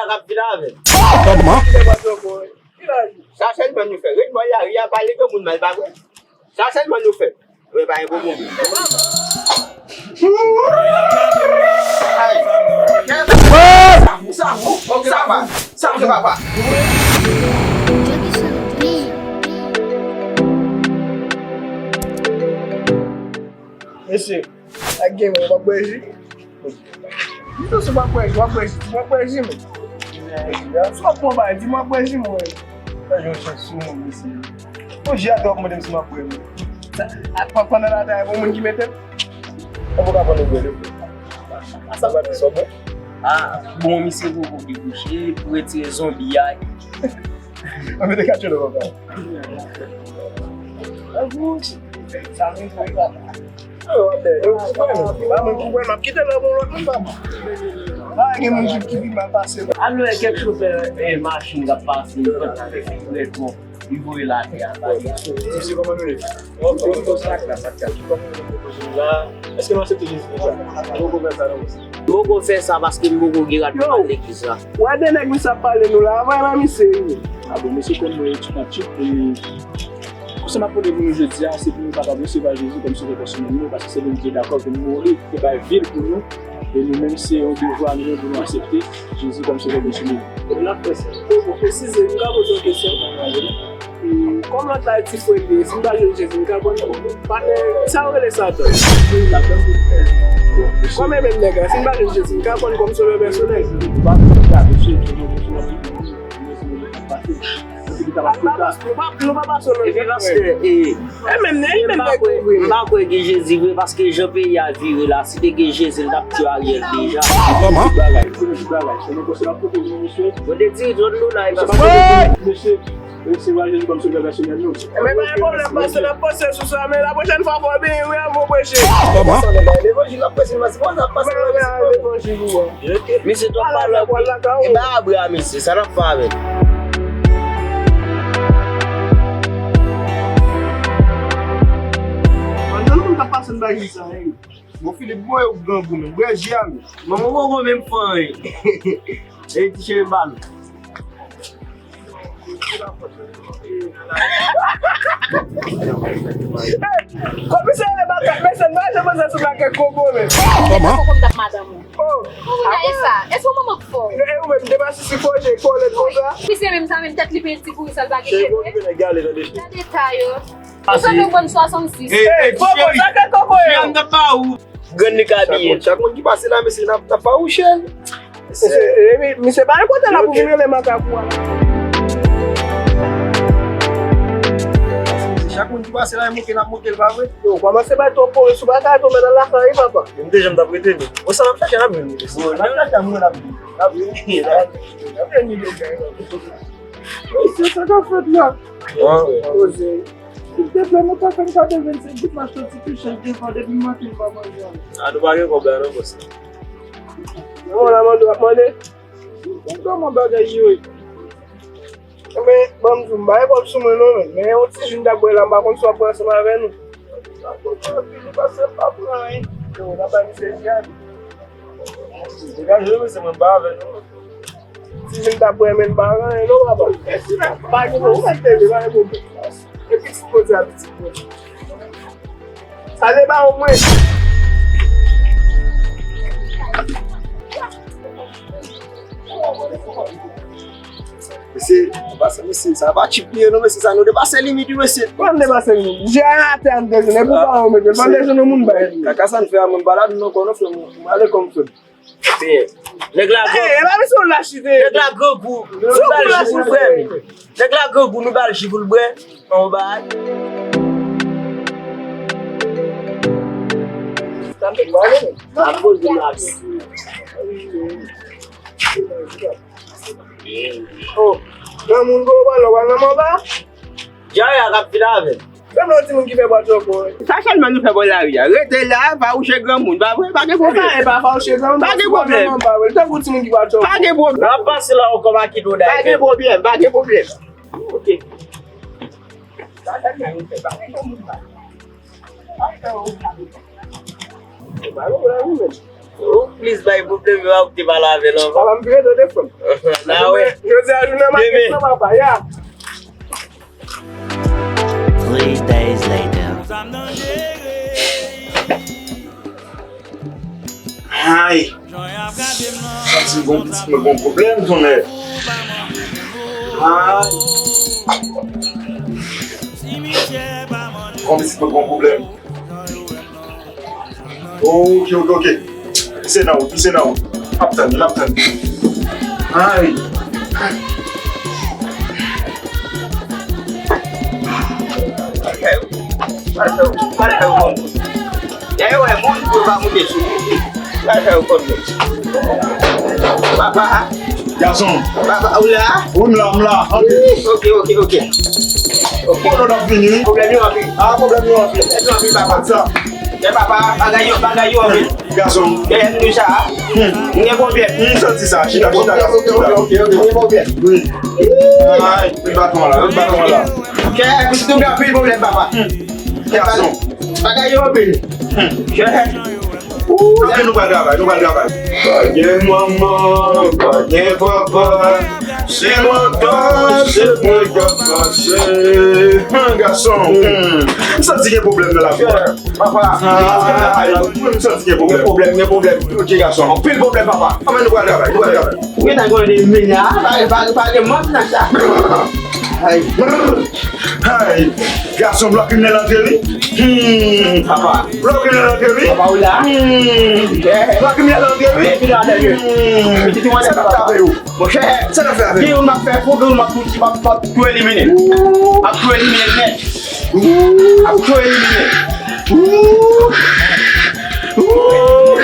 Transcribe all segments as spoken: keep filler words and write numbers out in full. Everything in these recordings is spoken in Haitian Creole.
K ap vin avè l. Sa sèlman nou fè. Ret bò lari a, pale granmoun mal, pa vre? Sa sèlman nou fè. Wi, pa gen pwoblèm. Sa vou, sa vou, ok, papa. Sa vou, papa. Mesye, ak gen mwen, w ap bwè ji? Pito si w ap bwè ji, w ap bwè ji, w ap bwè ji, men. Si w ap pran bagay, di m w ap bwè ji, mwen. Sa yon chans sou mwen, mesye. Bon, ji a twòp mande m si m ap bwè, men. Sa, a, pa-, pandan l atè a, bon moun ki mete l. Mwen poko ka pran nou bwè, li. Sa va pi sòt, mwen. Ah, bon, misye poko debouche, pou retire zonbi a. Mwen mete katcho nan papa. Sa vin pou papa. Yo, yo, yo, yo, pa mwen pou mwen, m ap kite l pou lòt moun, papa. Pa gen moun ki, ki pi mal pase. Al wè kèk chofè, eh, machin k ap pase, li pran trètman, li voye l atè a, pa gen. Mesye, kòman nou ye? Bon, bon, bon, sa k la, sa k la. Èske nou aksepte Jezi deja? Nou poko fè sa, non, mesye. Nou poko fè sa paske nou poko gen rad pou al legliz la. Wè de nèg misye ap pale nou la, avè nan misye wi. Ah bon, mesye konn mwen ekspatrik, e konsèy m ap pote pou nou jodi a, se pou nou kapab resevwa Jezi kòm Sovè pèsonèl nou, paske se li ki dakò pou l mouri, pou l bay vi l pou nou. E nou menm, se yon devwa nou pou nou aksepte Jezi kòm Sovè pèsonèl nou. E n ap fè sa. Bon, bon, presize, m ka poze yon kesyon? Kòm lòt la di frè li ye, si m pa jwenn Jezi, m ka konn patnè, sa yo rele sa atann. Kòm e menm nèg la, si m pa jwenn Jezi, m ka konn kòm sovè pèsonèl. Nou pa, nou pa pase lòt. Epi pastè, e, e menm nèg, e menm nèg ouvri. M pa kwè gen Jezi vre, paske jan peyi a vire la, si te gen Jezi, l t ap tiye Ariel deja. Kòman? Bagay, se yon bagay, se yon konsèy ap pote pou misye. Mwen te di, zòn nou la, e pa. Mesye, Resevwa Jezi kòm Sovè pèsonèl nou. Ebyen, pa gen pwoblèm, pastè, n ap panse sou sa, men lapwochèn fwa, fò w benyen wi, anvan w preche. Kòman? Levanjil l ap preche, men se konsa l ap pase nan levanjil ou an. Misye twòp pale anpil. E ba abra misye, sa n ap fè avè l? Ann, nou menm k ap pase nan bagay sa, wi. Bon, Filip, bwè yon grangou, men. Bwè ji a, men. Manman poko menm fè anyen. E ti cheve ballon. Komisè rele makak, mesye, n pa janm panse sou makak koko, men. Kòman? Koko m t ap madanm ou. Oh. Ou wè sa? Èske ou manman k fè w? E ou menm, te masisi fòje, kòlèt konsa? Misye menm sa, menm tèt li penyen ti kouri sa, l pa gen cheve. Cheve konn vin egale nan decheve. Gade ta yo. Ou sanble yon bann swasannsis. Ey, ey, koko, sa k kokoye yo? Grann li ka abiye. Chak moun ki pase la, mesye, n ap, n ap fawouche l. Misye, e, mi-, misye pa gen kote la pou vin rele makak ou a la. Chak moun ki pase la, e moke n ap moke l, pa vre? Yo, kòmanse bay twòp kore sou bagay, tonbe nan lakay, papa. M te janm t ap rete, men. Bon, sa n ap chache, n ap jwenn li. Bon, n ap chache, moun, n ap jwenn li. N ap jwenn li. N ap jwenn li deja. Mesye, sa k ap fèt la? Poze. Silteplè, nou pa fè m kado vennsenk goud, m achte yon ti kou chèch devan, depi maten m pa manje anyen. A, nou pa gen kòb la non, bòs. Bon, la mande, w ap mande? Ou kòman bagay yo ye? Men, ban m di w, m pa gen kòb sou mwen non, men, men yon ti ji m t ap bwè la, m pa konn si w ap bwè ansanm avè nou. Sa poko fini, pase m pa pran anyen. Yo, n ap bay misye ji a. Degaje w, mesye, mwen pa avè nou. Ti ji m t ap bwè, men m pa gen anyen non, papa. Pa gen pwoblèm, pa gen pwoblèm. E pitit Bondye a, pitit Bondye. Ale ba w mwen. Mesye, pase mesye, sa pa tchip li ye non, mesye, sa nou depase limit wi, mesye. Kòman depase limit? Jè a atè an dezen, e pou pa yon mete, pa dezen yon moun bay. Kaka sa n fè a, mwen m pa ladann non, kò non, frè m, mwen ale kò m, frè m. Nèg la grangou. Nèg la grangou, nou ba l ji pou l bwè. Nèg la grangou, nou ba l ji pou l bwè. An ba. Sa poze lavi. Oh, granmoun gwo balon, w al nan manba? Dyare a k ap vin avè l. Menm lè yon timoun ki fè bwa twò bon. Sa sèlman nou fè bò lari a. Rete la, fawouche granmoun. Pa vre, pa gen pwoblèm. E pa, e pa fawouche granmoun. Pa gen pwoblèm. Li tankou timoun ki bwa twò bon. Pa gen pwoblèm. N ap pase la ankò, pa kite w dayè. Pa gen pwoblèm, pa gen pwoblèm. Ok. Sa sèlman nou fè, pa gen granmoun la. Pa gen granmoun la, wi, menm. Ou plis bay pwoblèm yo a ou te pale avè l anvan. Papa, m vire do de frè m. N a wè. Jodi a jounen maket nan papa, ya. Three days later. Ay. Santi gon pitit mwen gon pwoblèm, tonnè. Ay. Gon pitit mwen gon pwoblèm. Ok, ok, ok. Pise nan wout, pise nan wout. N ap tann, n ap tann. Ay. Pral fè, pral fè yon moun. Dèyè wè moun pou yo pa moute sou ou. Pral fè yon moun. Papa. Gason. Papa, ou la? Wi, m la, m la. Antre. Ok, ok, ok. Ok. Kote w ap vini? Pwoblèm yo anpil. Ah, pwoblèm yo anpil. Pwoblèm yo anpil, papa. Sa. Men papa, bagay yo, bagay yo anpil. Gason. Dèyè nou sa. Hmm. M gen pwoblèm. M santi sa. Chita, chita, gason. Ok, ok, ok, ok. M gen pwoblèm. Wi. Ay, lòt baton la, lòt baton la. Kè, pitit ou gen anpil pwoblèm, papa. Hmm. Gason. Bagay yo anpil. Hmm. Kè. Anpil nou pral travay, nou pral travay. Pa gen manman, pa gen papa, se mwen k pase, se mwen k ap pase. Hmm, gason. Hmm. M santi gen pwoblèm nan lavi. Papa. Ah, m santi gen pwoblèm. Gen pwoblèm, gen pwoblèm. Ok, gason. Anpil pwoblèm, papa. Anmè, nou pral travay, nou pral travay. Ou gentan gen de mil la, pa, pa, pa gen mank nan sa. Ay. Ay. Gason, lwa kriminèl antre, wi. Hmm. Papa. Lwa kriminèl antre, wi. Papa, ou la? Hmm. Lwa kriminèl antre, wi. Kriminèl antre, wi. Hmm. Sa n ap fè avè yo? Monchè, sa n ap fè avè yo? Gen youn m ap fè fou, gen youn m ap tou, m ap, m ap tou elimine. M ap tou elimine nèt. M ap tou elimine. Ooh. Ooh.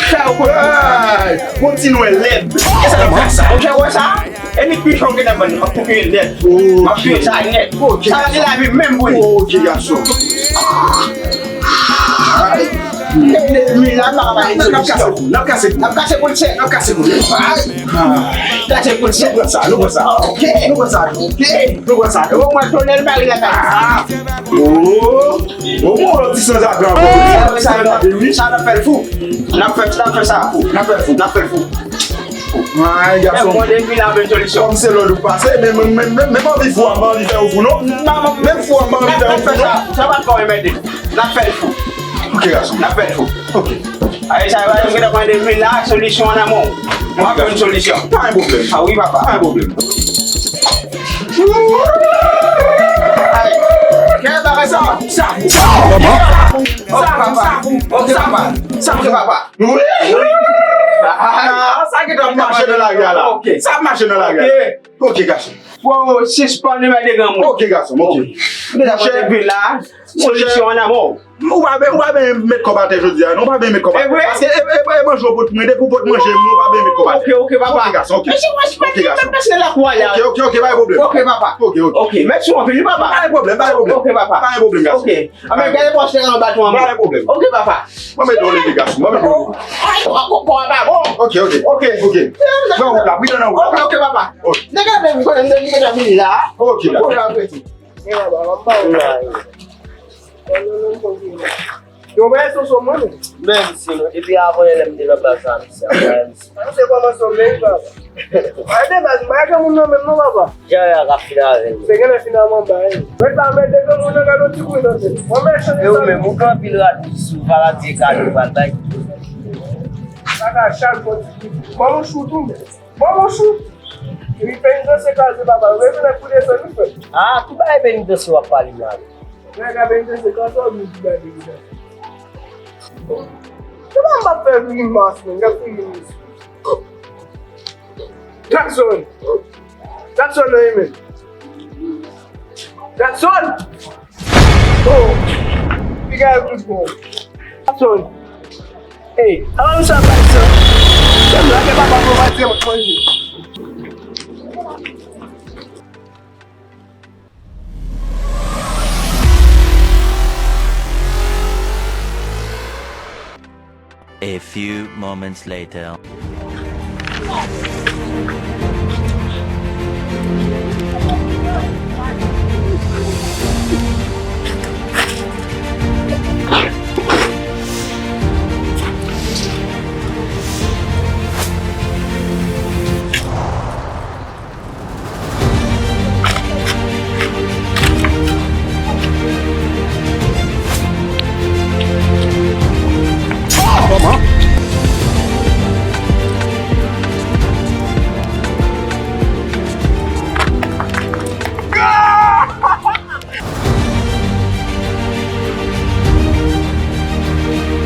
Sa yo konn. Ay, bon ti nwè lèd. Kisa k ap fè sa? Ou fè wè sa? E ni pichon ki nan bann, m ap koupe nèt. M ap touye sa nèt. Sa yo gen lavi menm pou li. Ok, gason. Ay. Ennmi la pa bay solisyon. N ap kase kou, n ap kase kou. N ap kase kou l sèk. N ap kase kou l sèk. Ay. Kase kou l sèk. Nou pran sa, nou pran sa. Ok. Nou pran sa. Ok. Nou pran sa. Omwen tonèl pa rive lakay. Ah. Oh. Omwen yon ti sanzave ankò. Sa, sa, sa, sa n ap fè l fou. N ap fè, n ap fè sa fou. N ap fè l fou. N ap fè l fou. Ay, gason. Mwen depi la, menm solisyon. Kòm se lòd ou pase, men, men, men, men, menm anvi fou a, m pa anvi fè ou fou, non. Menm fou a, m pa anvi fè ou fou, non. Sa pa kò remède. N ap fè l fou. Ok, gason. N ap fè l fou. Ok. Ay, sa va, m gentan pran de mil la, solisyon an nan men w. Mwen ap jwenn solisyon. Pa gen pwoblèm. Ah wi, papa. Pa gen pwoblèm. Ay, kè bagay sa. Sa. Sa. Sa. Sa. Ok, papa. Sa. Ok, papa. Wi. Ah, sa ki t ap mache nan lari a la. Ok. Sa ap mache nan lari a la. Ok. Ok, gason. Fò w sispann remède granmoun. Ok, gason, ok. Ou deja pran de mil la, solisyon an nan men w. Ou pa ben, ou pa ben met kòb atè jodi a, non, ou pa ben met kòb atè. E vre? Paske e, e, e manje w pot mwen, depi w pot manje m, ou pa ben met kòb atè. Ok, ok, papa. Ok, gason, ok. Mesye, mwen, mwen, mwen pase nan lakou a la. Ok, ok, ok, pa gen pwoblèm. Ok, papa. Ok, ok. Ok, mèsi anpil, wi, papa. Pa gen pwoblèm, pa gen pwoblèm. Ok, papa. Pa gen pwoblèm, gason. Ok, papa. Anben, gade pòs te nan baton an. Pa gen pwoblèm. Mwen mete w leve, gason, mwen mete w leve. Ay, kò, kò, kò a pa bon. Ok, ok. Ok. Ok. Pran wout la, pran nan wout la. Ok, ok, papa. Ok. Nèg la vle vin konnen m deja vini la. Ok, la. Kote w ap rete? Gen la, baba, m pa wè. Yo, men, soso, mwen, men. Men, misye, non, depi avan yè lè m te nan baz la, misye, ap bay misye. Sa se kòmanse w vle, wi, baba. Ay, de baz, m pa gen moun nan menm, non, papa. Jan yè a ka fin avè l. Se genlè finalman bay. Mèt la, mèt de granmoun nan gade yon ti kouri nan tèt. Mwen, men, chanje sa. E ou menm, ou gen anpil rad sou, pa rad vye kado, pral bay. Sa ka chak fò ti kouri. Kòman w chou tou, men? Bon, monchou, epi penitans se kraze papa, ou bezwen nèg pou desann ou, frè. Ah, ki bagay penitans w ap pale m la menm? Nèg la penitans se kraze w, ou di bagay penitans. Kòman m ap fè grimas, men, gad figi misye. Jackson! Jackson nan e men. Jackson! Oh! Piga yo tout bon. Jackson! Ey, ala nou sa bay sa. Lage papa pou manje, manje. A few moments later.